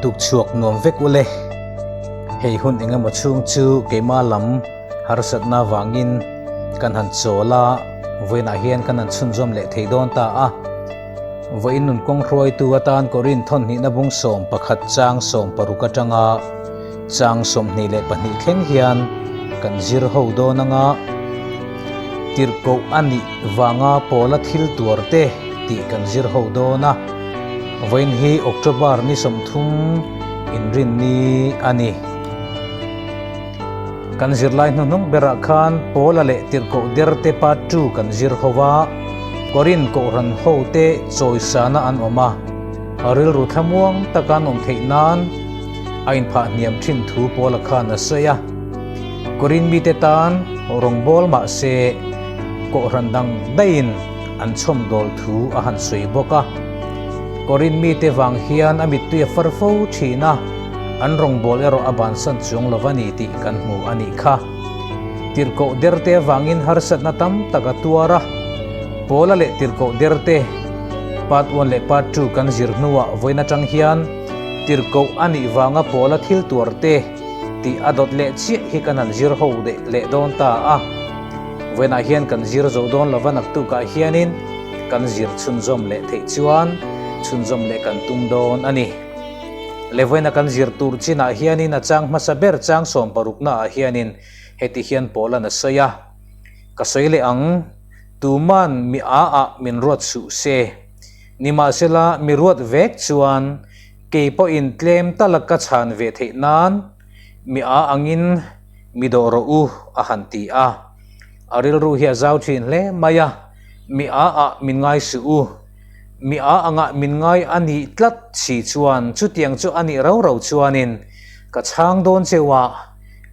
Tukchhuak nuam vek ule. Hei hun engemaw chhung chu keimah lam harsatna vangin kan han chawl a, vawiinah hian kan han chhunzawm leh thei dawn ta a. Vawiin nun kawng hruaitu atan Korin thawnhnihna bung 11 chang 60 atanga chang 22 thleng hian kan zir ho dawn anga tirhkoh a nih vanga pawla thil tuar te tih kan zir ho dawn a. Vawiin hi October ni 30 inrinni a ni. Kan zirlai hnuhnung berah khan Paula leh Tirhkoh Derte part 2 kan zir ho a, Korin Kohhran hote chawisana an awm a, a rilru thlamuang taka an awm theih nan a inphah hniam thin thu Paula khan a sawi a. Korin mite tan rawngbâwl mah se Kohhran dang daihin an chhawmdawl thu a han sawi bawk a. Korin mite vang hian a mittui a far fo thin a. An rawngbâwl erawh a bansan chuang lo va ni tih kan hmu a nih kha. Tirhkoh derte avangin harsatna tam tak a tuar a. Paula leh tirhkoh derte, Part one leh Part two kan zir hnuah vawiin atang hian tirhkoh a nih vanga Paula thil tuarte tih a dawt leh chiah hi kan han zir ho leh dawn ta a. Vawiinah hian kan zir zo dawn lo va, naktukah hianin kan zir chhunzawm leh theih chuan chhunzawm leh kan tum dawn a ni. Levaina kan zir tur chinah hianin a chang hmasa ber chang 60 naah hianin heti hian Paula'n a sawi a, Ka sawi leh ang, tuman mi a ah min ruat suh se. Nimahsela mi ruat vek chuan kei pawhin tlem tal a ka chhan ve theih nan mi a angin mi dawh rawh u a han ti a. A rilru hi a zau thin hle mai a, mi a ah min ngai suh u. Mi a angah min ngai a nih tlat si chuan chutiang chu a nih rau rau chuanin ka chhang dawn cheu a,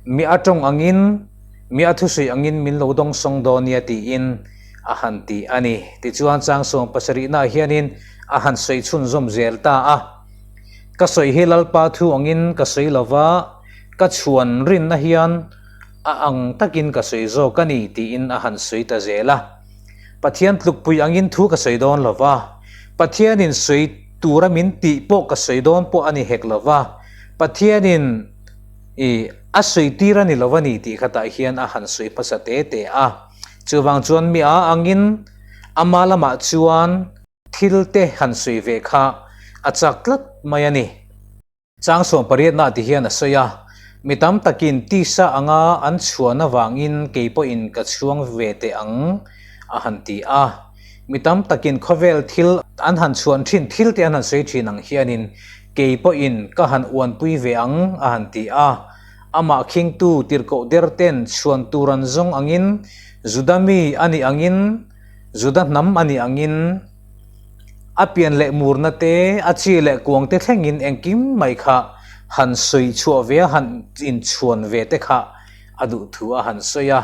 mi a tawng angin, mi a thusawi angin min lo dawng sawng dawn nia tiin a han ti a ni. Tichuan chang 70 naah hianin a han sawi chhunzawm zel ta a. Ka sawi hi Lalpa thu angin ka sawi lova, ka chhuan rinna hian a ang takin ka sawi zawk a ni tiin a han sawi ta zel a. Pathian tlukpui angin thu ka sawi dawn lo va, Pathianin sawi tura min tih pawh ka sawi dawn pawh a ni hek lo va, Pathianin i a sawi tir a ni lo a ni tih khatah hian a han sawi hmasa te te a. Chuvang chuan mi a angin ama lamah chuan thil te han sawi ve kha a chak tlat mai a ni. Chang 18 naah ti hian a sawi a, Mi tam takin tisa anga an chhuan avangin kei pawhin ka chhuang ve teh ang, a han ti a. Mi tam takin khawvel thil an han chhuan thin thil te an han sawi thin ang hianin kei pawhin ka han uanpui ve ang, a han ti a. Amah khingtu tirhkoh der ten chhuan tur an zawng angin Juda mi a nih angin, Juda hnam a nih angin, A pian leh murna te, a chi leh kuang te thlengin engkim mai kha han sawi chhuah ve a, han inchhuan ve te kha a duh thu a han sawi a.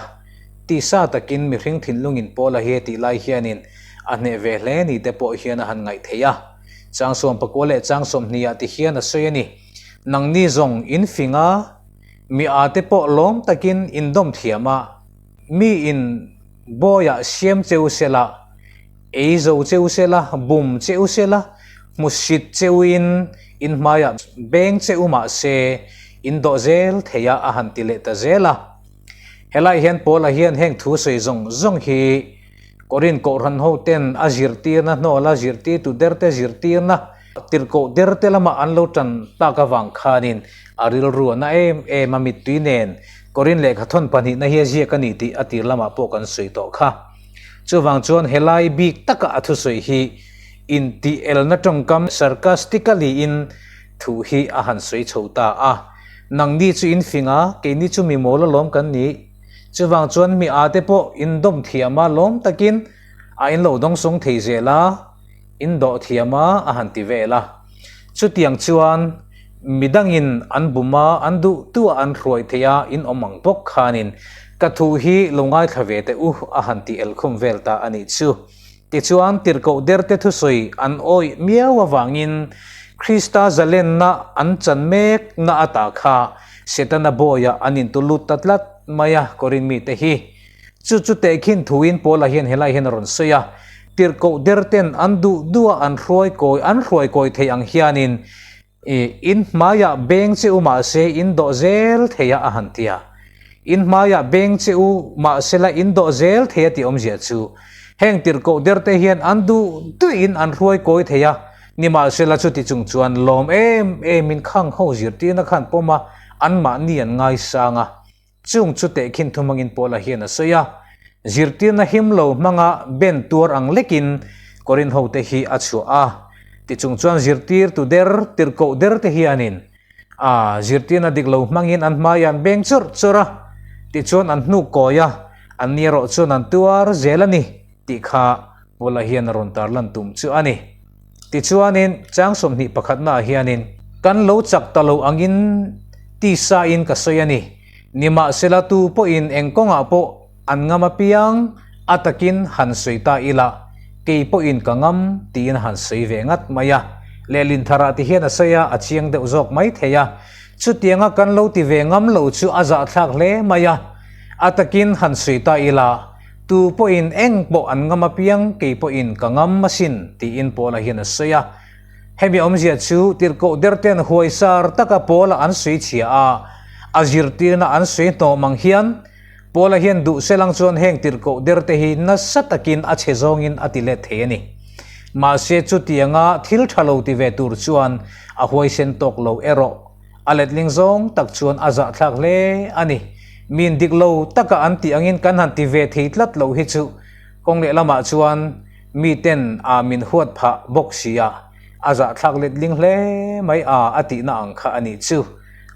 Tisa takin mihring thinlungin Paula hi a tih lai hianin a hneh ve hle ni te pawh hian a han ngaih theih a. Chang 19 leh chang 20 ah ti hian a sawi a ni. Nangni zawng in fing a, mi a te pawh lawm takin in dawm thiam a, mi in bawiah siam cheu sela, Ei zo che u sela, bum che u sela, hmusit che uin in hmaiah beng che u mah se, in dawh zel thei a, a han ti leh ta zel a. Helai hian Paula hian heng thu sawi zawng zawng hi Korin Kohhran hoten a zirtirna hnawla zirtirtu derte zirtirna tirhkoh derte lama an lo tan tak avang khanin a rilru a na em em a, mittui nen Korin lehkhathawn pahnihna hi a ziak a ni tih a tir lamah pawh kan sawi tawh kha. Chuvang chuan helai bik taka a thusawi hi intih elna tawngkam sarcastically in thu hi a han sawi chho ta a. Nangni chu in fing a, keini chu mi mawl alawm kan ni. Chuvang chuan mi a te pawh in dawm thiam a, lawm takin a in lo dawngsawng thei zel a, in dawh thiam a, a han ti vel a. Chutiang chuan midangin an bum a, an duh duh a an hruai theih a, in awm ang bawk khanin ka thu hi lo ngaithla ve teh u a han ti elkhum vel ta a nih chu. Tichuan tirhkoh derte thusawi an awih miau avangin Krista zalenna an chan mek na ata kha Setana bawiah an intulut ta tlat mai a, Korin mite hi. Chu chu tehkhin thuin Paula hian helai hian a rawn sawi a, Tirhkoh derten an duh duh a an hruai kawi an hruai kawi thei ang hianin. I in hmaiah beng che u mahse in dawh zel thei a a han ti a. In hmaiah beng che u mahse la in dawh zel thei a tih awmzia chu heng tirhkoh derte hian an duh duhin an hruai kawi thei a, nimahsela chuti chung chuan lawm em emin khang ho zirtirna khan pawm a, anmahni an ngaisang a. Chung chu tehkhin thu hmangin Paula hian a sawi a, zirtirna him lo hmanga ben tuar ang lekin Korin hote hi a chhuah a. Tichung chuan zirtirtu der, tirhkoh der te hianin a zirtirna dik lo hmangin an hmaiah an beng chawrh chawrh a, tichuan an hnuk kawi a, an ni erawh chuan an tuar zel a ni tih kha Paula hian a rawn tarlan tum chu a ni. Tichuanin, chang 21 naah hianin, Kan lo chak ta lo angin tisain ka sawi a ni. Nimahsela tu pawhin eng kawngah pawh an ngam apiang a takin han sawi ta ila, kei pawhin ka ngam tiin a han sawi ve ngat mai a. Lehlin tharah ti hian a sawi a, a chiang deuh zawk mai thei a. Chutianga kan lo ti ve ngam lo chu a zahthlak hle mai a. A takin han sawi ta ila, Tu pawhin eng pawh an ngam apiang kei pawhin ka ngam asin tiin Paula hian a sawi a. Hemi awmzia chu tirhkoh derten huaisar taka Paula an sawi chhia a, a zirtirna an sawi hnawm ang hian Paula hian duh selang chuan heng tirhkoh derte hi nasa takin a chhe zawngin a ti let thei a ni. Mahse chutianga thil tha lo ti ve tur chuan a huaisen tawk lo erawh. A letling zawng tak chuan a zahthlak hle a ni. Min dik lo taka an tih angin kan han ti ve thei tlat loh hi chu kawng lehlamah chuan miten a min huat phah bawk si a, a zahthlak letling hle mai a a tihna ang kha a nih chu.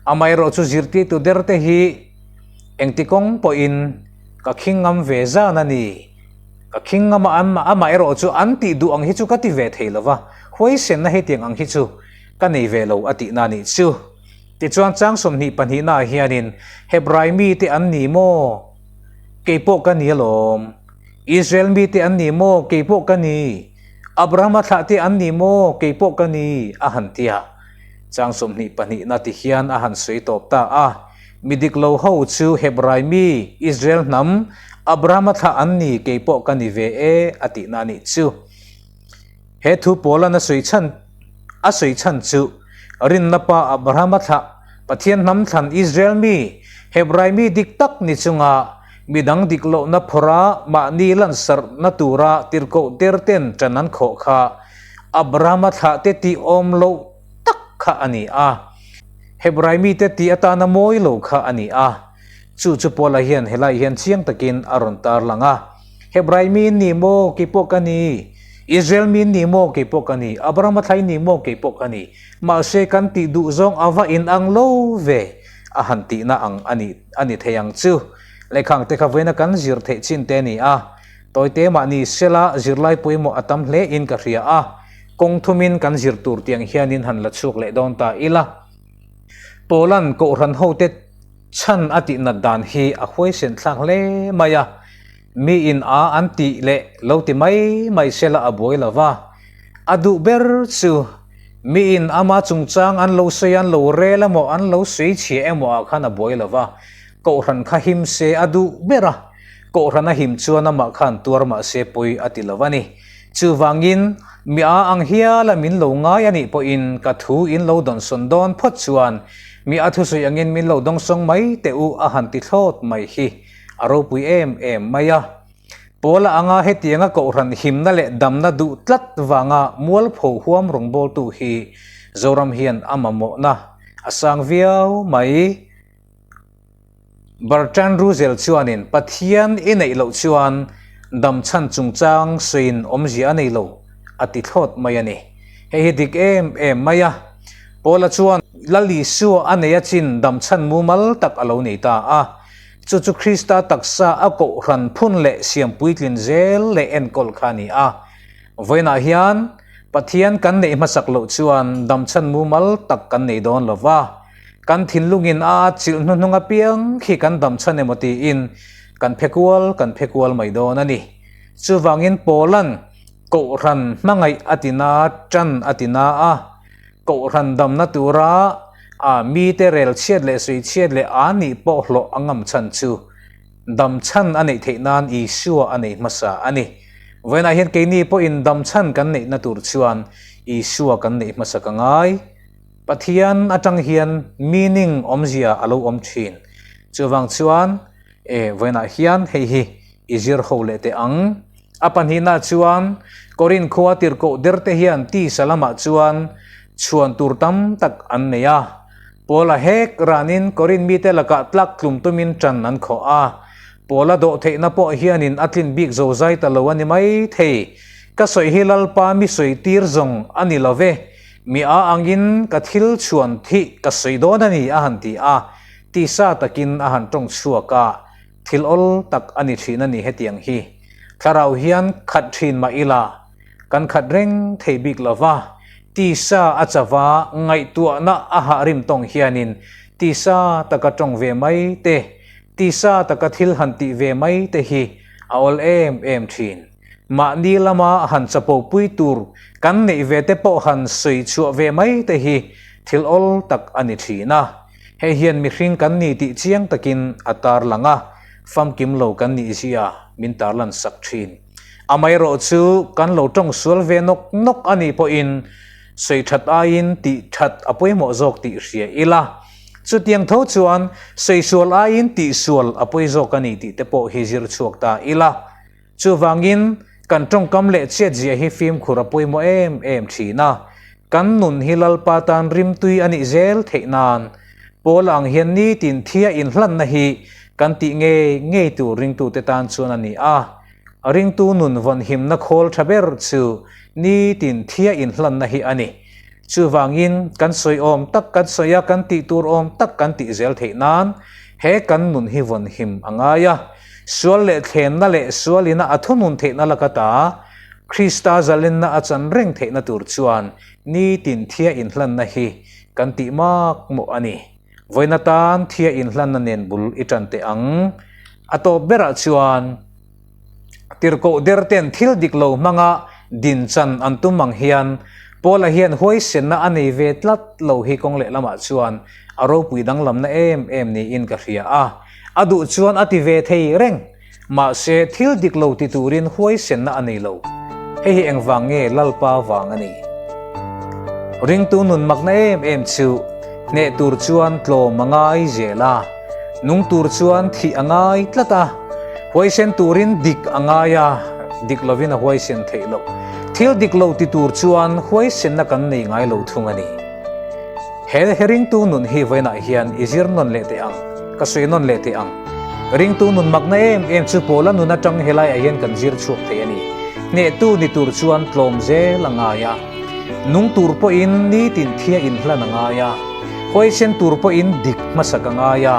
Amaherawh chu zirtirtu derte hi engti kawng pawhin ka khing ngam ve zan a ni. Ka khing ngam a, amaherawh chu an tih duh ang hi chu ka ti ve thei lo va, huaisenna hetiang ang hi chu Ka nei ve lo a tihna nih chu. Tichuan chang 22 naah hianin Hebrai mite an ni maw? Kei pawh ka ni alawm. Israel mite an ni maw? Kei pawh ka ni. Abrahama thlahte an ni maw? Kei pawh ka ni a han ti a. Chang 22 na ti hian a han sawi tawp ta a. Mi dik lo ho chu Hebrai mi, Israel hnam, Abrahama thlah an ni, kei pawh ka ni ve e a tihna nih chu. He thu Paula'n a sawi chhan a sawi chhan chu rinna pa Abrahama thlah Pathian hnam thlan Israel mi, Hebrai mi dik tak ni chunga midang dik lohna phawrha mahni lansarhna tura tirhkoh derten ṭan an khawh kha Abrahama thlah te tih awm loh tak kha a ni a. Hebrai mite tih atana mawi lo kha a ni a. Chu chu Paula hian helai hian chiang takin a rawn tarlang a. Hebrai mi in ni maw, kei pawh ka ni. Israel mi in ni maw, kei pawh ka ni. Abrahama thla in ni maw, kei pawh ka ni. Mahse kan tih duh zawng a va in ang lo ve, a han tihna ang a ni a ni thei ang chu. Lehkhang te kha vawiina kan zir theih chin te a ni a. Tawite mahni sela zirlai pawimawh a tam hle in ka hria a. Kawng thumin kan zir tur tiang hianin han la chhuak leh dawn ta ila. Paula'n Kohhran hote chhan a tih nat dan hi a huaisen thlak hle mai a, mi in a an tih leh lo ti mai mai sela a buai lo va. A duh ber chu mi in ama chungchang an lo sawi an lo rel emaw an lo sawi chhia emaw ah khan a buai lo va, Kohhran kha him se a duh ber a, Kohhran a him chuan amah khan tuar mah se pawi a ti lo a ni. Chuvangin, mi a ang hiala min lo ngai a nih pawhin ka thu in lo dawnsawn dawn phawt chuan mi a thusawi angin min lo dawngsawng mai teh u a han ti thlawt mai hi a ropui em em mai a. Paula anga hetianga kohhran himna leh damna duh tlat vanga mualpho huam rawngbawltu hi Zoram hian a mamawhna a sang viau mai. Bertrand Russell chuanin Pathian i neih loh chuan damchhan chungchang sawiin awmzia a nei lo a ti thlawt mai a ni. Hei hi dik em em mai a. Paula chuan Lal Isua a nei a chin damchhan mumal tak a lo nei ta a. Chu chu Krista taksa a kohhran phun leh siam puitlin zel leh enkawl kha a ni a. Vawiinah hian Pathian kan neih hmasak loh chuan damchhan mumal tak kan nei dawn lo va. Kan thinlungin a chilh hnuhnung apiang khi kan dam chhan emaw tiin kan phe kual kan phe kual mai dawn a ni. Chuvangin Paula'n Kohhran hmangaih a ti na, ṭan a ti na a, Kohhran damna tura a mite rel chhiat leh sui chhiat leh a nih pawh hlawh a ngam chhan chu dam chhan a neih theih nan Isua a nei hmasa a ni. Vawiinah hian keini pawhin dam chhan kan neihna tur chuan Isua kan neih hmasa ka ngai. Pathian atang hian meaning awmzia a lo awm thin. Chuvang chuan e vawiinah hian hei hi i zir ho leh teh ang. A pahnihna chuan Korin khua tirhkoh derte hian tisa lamah chuan chhuan tur tam tak an nei a. Paula hek ranin Korin mite lakah tlak tlum tumin tan an khawh a. Paula dawh theihna pawh hianin a tlin bik zo zai ta lo a ni mai thei. Ka sawi hi Lalpa mi sawi tir zawng a ni lo ve. Mi a angin ka thil chhuan thih ka sawi dawn a ni a han ti a. Tisa takin a han tawng chhuak a. Thil awl tak a ni thin a ni hetiang hi. Thlarau hian khat thin mah ila, kan khat reng thei bik lo va, tisa a chava ngaihtuahna a hah rim tawng hianin tisa taka tawng ve mai te, tisa taka thil han tih ve mai te hi a awl em em thin. Mahni lama han chapopui tur kan neih ve te pawh han sawi chhuah ve mai te hi thil awl tak a ni thin a. Hei hian mihring kan ni tih chiang takin a tarlang a, famkim lo kan nih zia min tarlan sak thin. Amaherawh chu kan lo tawng sual ve nawk nawk a nih pawhin sawi that aiin tih that a pawimawh zawk tih hria ila. Chutiang tho chuan sawi sual aiin tih sual a pawi zawk a ni tih te pawh hi zir chhuak ta ila. Chuvangin, kan tawngkam leh chiatzia hi fimkhur a pawimawh em em thin a, kan nun hi Lalpa tan rimtui a nih zel theih nan Paul ang hian nitin thia inhlanna hi kan tih ngei ngei tur ringtute tan chuan a ni a. Ringtu nun vawnhimna khawl tha ber chu nitin thia inhlanna hi a ni. Chuvangin, kan sawi awm tak kan sawi a, kan tih tur awm tak kan tih zel theih nan he kan nun hi vawnhim a ngai a. Sual leh thlenna leh sualina a thunun theihna laka ta, Krista zalenna a chan reng theihna tur chuan nitin thia inhlanna hi kan tih mak mawh a ni. Vawiin atan thia inhlanna nen bul i tan teh ang. A tawp berah chuan tirhkoh derten thil dik lo hmanga din chan an tum ang hian Paula hian huaisenna a nei ve tlat lo hi kawng lehlamah chuan a ropui danglamna em em niin ka hria a. A duh chuan a ti ve thei reng. Mahse, thil dik lo ti turin huaisenna a nei lo. Hei hi engvang nge Lalpa vang a ni? Ringtu nun makna em em chu hneh tur chuan tlawm a ngai zel a, nung tur chuan thih a ngai tlat a, huaisen turin dik a ngai a, dik lovin a huaisen theih loh. Thil dik lo ti tur chuan huaisenna kan nei ngai lo thung a ni. He he ringtu nun hi vawiinah hian i zir nawn leh teh ang, ka sawi nawn leh teh ang. Ringtu nun makna em em chu Paula nun atang helaiah hian kan zir chhuak thei a ni. Hnehtu ni tur chuan tlawm zel a ngai a. Nung tur pawhin nitin thia inhlan a ngai a. Huaisen tur pawhin dik hmasak a ngai a.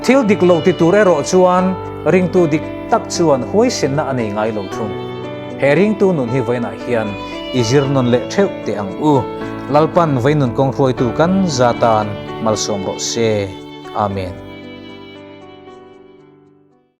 Thil dik lo ti tur erawh chuan ringtu dik tak chuan huaisenna a nei ngai lo thung. He ringtu nun hi vawiinah hian i zir nawn leh theuh teh ang u. Lalpan vawiin nun kawng hruaitu kan zatan malsawm rawh se. Amen.